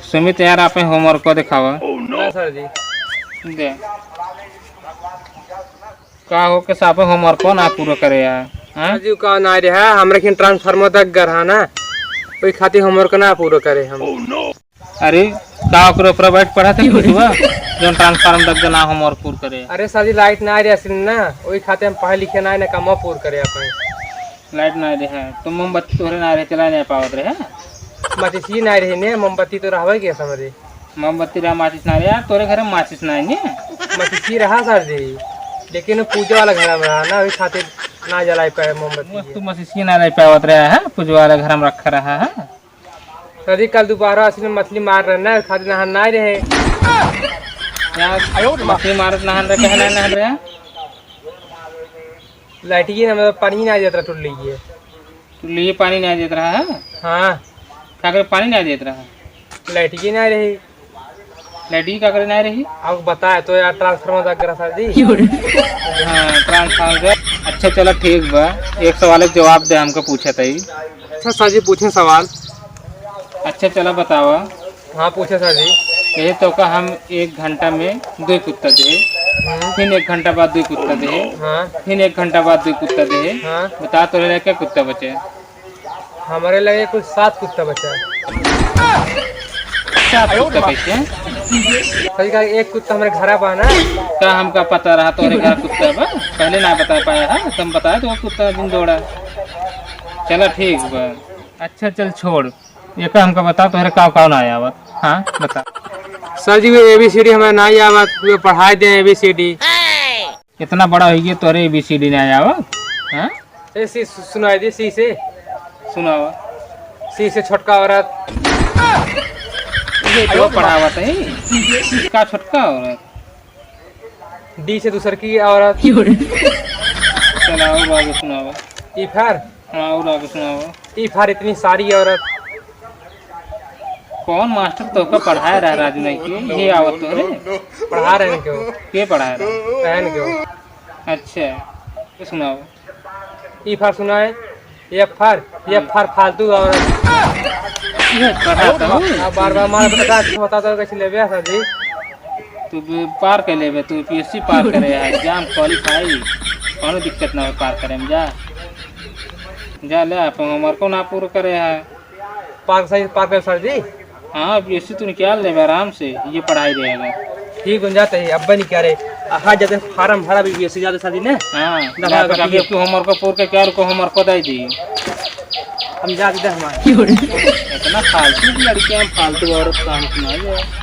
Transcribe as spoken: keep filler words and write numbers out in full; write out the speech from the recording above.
सुमित यार, आपे homework को दिखावा। हाँ, सर जी। दे। का हो के साफे homework को ना पूरा करे यार? हाँ? सर जी, का ना रहा, हमरा के transformer तक घर है ना, वही खातिर homework ना पूरा करे हम। अरे, का ओकरे ऊपर बैठ पढ़ा थे कुछ हुआ? जौन transformer तक ना homework पूरा करे। अरे सर जी, light ना रहा सिर्फ ना, वही खातिर हम पढ़े लिखे ना, ना कमवा पूरा करे अपन। Light ना रहे, तो मोमबत्ती तोहरे ना रहे, चला नहीं पावत रहे। माचिस ही ना रहे ने, मोमबत्ती तो रहबे के समझे। मोमबत्ती रहा, माचिस ना रहे यार, तोरे घर में माचिस ना है ने। माचिस ही रहा सर जी, लेकिन वो पूजा वाला घर में रहा ना, वही खातिर ना जलाई पाए मोमबत्ती। तू माचिस ही ना रह पावत रहा है, पूजा वाला घर में रखा रहा है। सर जी, कल दोपहर असल में मछली मार रहे ना, खातिर नहान ना रहे। यार, मछली मारत नहान रहे, कहे ना नहान रहे? लाइट की ना, मतलब, पानी ना जात रहा, टुल्ली की। टुल्ली पानी ना देत रहा है? हाँ। का करे पानी ना देत रहा? लाइट की ना रही। लाइट की का करे ना रही? अब बताए तो यार, transformer तक रहा सर जी। हाँ, transformer। अच्छा, चला ठीक बा, एक सवाल के जवाब दे, हमको पूछे तई। अच्छा सर जी, पूछे सवाल। अच्छा, चला बतावा। हाँ, पूछे सर जी। यही तो का हम एक घंटा में दो कुत्ता दे, हम्म। फिर एक घंटा बाद दो कुत्ता दे, हाँ। फिर एक घंटा बाद दो कुत्ता दे। हाँ। बता, तोरे लगे क्या कुत्ता बचे? हमारे लगे कुल सात कुत्ता बचा है। सात कुत्ता कैसे? सर जी, का एक कुत्ता हमारे घर बा ना। का हमका पता रहा तोरे घर कुत्ता बा? पहले ना बता पाया है, तुम बताए तो वो कुत्ता दिन दौड़ा। चला ठीक बा। अच्छा चल छोड़, ये का हमका बता, तोहरे का का ना आवत? हाँ, बता। सर जी, वो A B C D हमें ना आवत, वो पढ़ाई दे A B C D। इतना बड़ा हो गया, तोहरे A B C D ना आवत? हाँ? ए, सी सु-, सुनाई दे, सी से। सुनावा। सी से छोटका औरत। ये तो पढ़ावत है। का छोटका औरत? D से दूसर की औरत। चला, और आगे सुनावा। E for? हाँ, और आगे सुनावा। E for इतनी सारी औरत। कौन मास्टर तोहका पढ़ाए रहा राजू नाई के? ये आवत तोहरे? पढ़ा रहे हैं क्यों? के पढ़ाए रहा? बहन क्यों? अच्छा, ये सुनावा। E for सुनाए, F for, F for फालतू औरत। ये पढ़ा तो हूँ। अब बार बार मार बता, होता तो कैसे लेबे सर जी? तू भी पार कर लेबे, तू U P S C पार करे है, exam qualify, कौनो दिक्कत ना हो पार करे में, जा। जा ले, आप homework को ना पूरा करे है। पार सही, पार कर सर जी। हाँ, अब U P S C तू निकाल लेबे आराम से, ये पढ़ाई रहेगा। ठीक हो जाते ही, अब नहीं क्या रे, आहा जाते form भरा भी U P S C जाते सर जी ने। हाँ, दबा ना तो के कभी पीछे। तू homework को पूरा के क्या रुको, homework को दे दी। हम जा दे हमारे। इतना फालतू की लड़कियाँ, फालतू औरत काम सुनाई है।